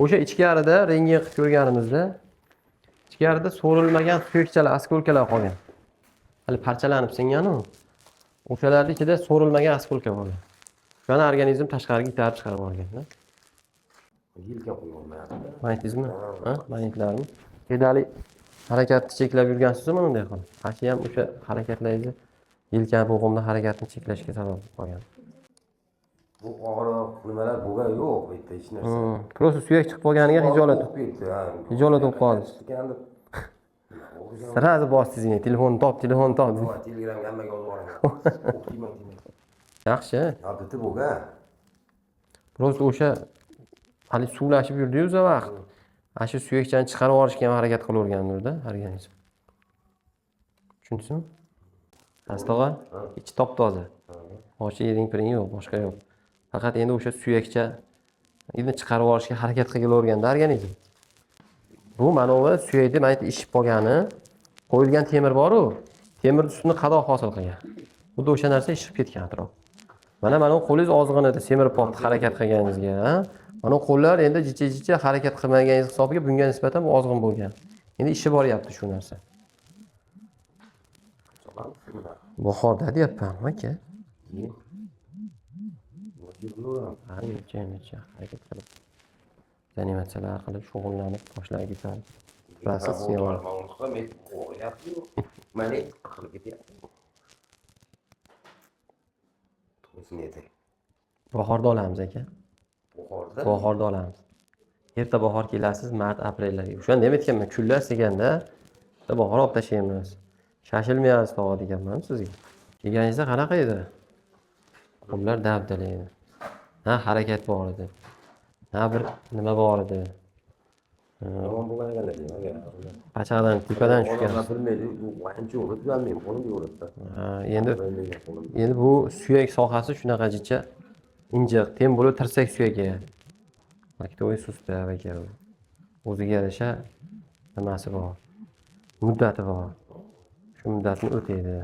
O'sha ichkarida rentgen qilib ko'rganimizda ichkarida so'rilmagan suyakchalar, осколка lar qolgan. Hali parchalanib singanu. O'shalarni ichida so'rilmagan осколка bo'lgan. O'shani organizm tashqariga itarib chiqarib yuborganda. Yelka qo'yolmayapti. Magnetizmi? Ha, magnitlarmi? Pedali harakatni cheklab yurgansizmi bunday qilib? Shu ham o'sha harakatlaringizni, yelka bo'g'imni harakatini cheklashga sabab bo'lib qolgan. Bu og'riq nimalar bo'lgan yo'q bu yerda hech narsa. Просто suyak chiqib qolganiga hijolat. O'qib ketdi, ha. Hijolat bo'lib qoldingiz. Ekan deb. Сразу bosdingiz, telefonni top, telefonni top. Telegramga hammaga yozib yuboraman. O'qiyman deyman. Yaxshi. Ya bitta bo'lgan. Просто o'sha hali suvlashib yurdiyu o'sha vaqt. Ana shu suyakchani chiqarib yuborishga ham harakat qilavergandirda organizm. Tushundingizmi? Aziz tog'a, ichi top toza. Boshqa yering piring yo'q, boshqa yo'q. Faqat endi o'sha suyakcha endi chiqarib yuborishga harakat qilaverganda organizm. Bu mana bu suyakni mana ishib qolgani, qo'yilgan temir bor-u, temir ustini qadoq hosil qilgan. Xuddi o'sha narsa ishib ketgan atrof. Mana bu qo'lingiz ozg'in edi, semirib qolibdi harakat qilganingizga. Ha? Mana bu qo'llar endi jicha-jicha harakat qilmaganingiz hisobiga bunga nisbatan bu ozg'in bo'lgan. Endi ishi boryapti shu narsa. Bahorda deyapman, aka. Keyin. Ha, necha necha harakat qilib, заниматься lar qilib, shug'ullanib, toshlarga ko'tarib turasiz, sevib. Mana qilib ketyapti. To'g'risini aytay. Bahorda olamiz, aka. Buxorda. Bahorda olamiz. Erta bahor kelasiz, mart, aprellarga. O'shanda ham aytganman, kunlar deganda erta bahor olib tashlaymiz. Shashilmayapsiz tog'a deganman sizga. Kelganingizda qanaqa edi? Qo'llar dabdala edi. Na harakat bor edi. Na bir nima bor edi. Yomon bo'lgan ekan deyman. Pachaqdan tepadan tushgan. Odamlar bilmaydi, bu ancha yo'q, tuzalmayman, qo'lim yo'q. Ha, endi Bilmayman qo'lim. Endi bu suyak sohasi shunaqa jicha injiq, тем более tirsak suyagi. Локтевой сустав aka. O'ziga yarasha nimasi bor. Muddati bor. Shu muddatni o'taydi.